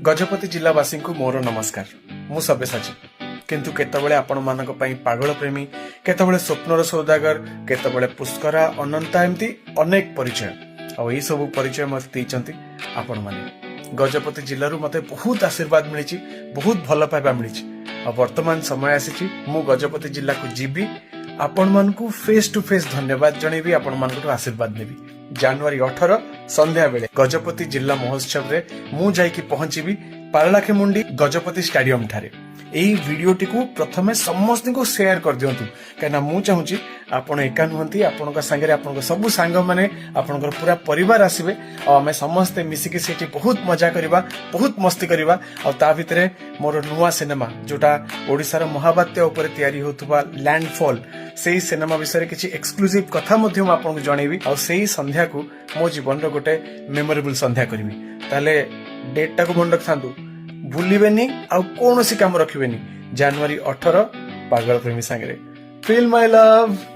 ଗଜପତି ଜିଲ୍ଲାବାସୀଙ୍କୁ ମୋର ନମସ୍କାର। ମୁଁ ସବ୍ୟସାଚୀ। କିନ୍ତୁ କେତେବେଳେ ଆପଣମାନଙ୍କ ପାଇଁ ପାଗଳ ପ୍ରେମୀ, କେତେବେଳେ ସ୍ୱପ୍ନର ସୌଦାଗର, କେତେବେଳେ ପୁଷ୍କରା, ଅନନ୍ତା, ଏମିତି ଅନେକ ପରିଚୟ। ଆଉ ଏଇ ସବୁ ପରିଚୟ ମତେ ଦେଇଛନ୍ତି ଆପଣମାନେ। ଗଜପତି ଜିଲ୍ଲାରୁ ମତେ ବହୁତ ଆଶୀର୍ବାଦ ମିଳିଛି, ବହୁତ ଭଲ ପାଇବା ମିଳିଛି। ଆଉ ବର୍ତ୍ତମାନ ସମୟ ଆସିଛି, ମୁଁ ଗଜପତି ଜିଲ୍ଲାକୁ ଯିବି, ଆପଣମାନଙ୍କୁ ଫେସ୍ ଟୁ ଫେସ୍ ଧନ୍ୟବାଦ ଜଣେଇବି, ଆପଣମାନଙ୍କଠୁ ଆଶୀର୍ବାଦ ନେବି। ଜାନୁଆରୀ 18 ସନ୍ଧ୍ୟା ବେଳେ ଗଜପତି ଜିଲ୍ଲା ମହୋତ୍ସବରେ ମୁଁ ଯାଇକି ପହଞ୍ଚିବି ପାରଳାଖେମୁଣ୍ଡି ଗଜପତି ଷ୍ଟାଡିୟମ ଠାରେ। ଏଇ ଭିଡିଓଟିକୁ ପ୍ରଥମେ ସମସ୍ତଙ୍କୁ ସେୟାର କରିଦିଅନ୍ତୁ, କାହିଁକିନା ମୁଁ ଚାହୁଁଛି ଆପଣ ଏକା ନୁହନ୍ତି, ଆପଣଙ୍କ ସାଙ୍ଗରେ ଆପଣଙ୍କ ସବୁ ସାଙ୍ଗମାନେ, ଆପଣଙ୍କର ପୁରା ପରିବାର ଆସିବେ। ଆଉ ଆମେ ସମସ୍ତେ ମିଶିକି ସେଇଠି ବହୁତ ମଜା କରିବା, ବହୁତ ମସ୍ତି କରିବା। ଆଉ ତା ଭିତରେ ମୋର ନୂଆ ସିନେମା, ଯୋଉଟା ଓଡ଼ିଶାର ମହାବାତ୍ୟା ଉପରେ ତିଆରି ହେଉଥିବା ଲ୍ୟାଣ୍ଡଫଲ୍, ସେଇ ସିନେମା ବିଷୟରେ କିଛି ଏକ୍ସକ୍ଲୁସିଭ କଥା ମଧ୍ୟ ମୁଁ ଆପଣଙ୍କୁ ଜଣେଇବି। ଆଉ ସେଇ ସନ୍ଧ୍ୟାକୁ ମୋ ଜୀବନର ଗୋଟେ ମେମୋରେବଲ ସନ୍ଧ୍ୟା କରିବି। ତାହେଲେ ଡେଟ୍ଟାକୁ ମନେ ରଖିଥାନ୍ତୁ, ଭୁଲିବେନି ଆଉ କୌଣସି କାମ ରଖିବେନି। ଜାନୁଆରୀ 18, ପାଗଳ ପ୍ରେମୀ ସାଙ୍ଗରେ। Feel my love.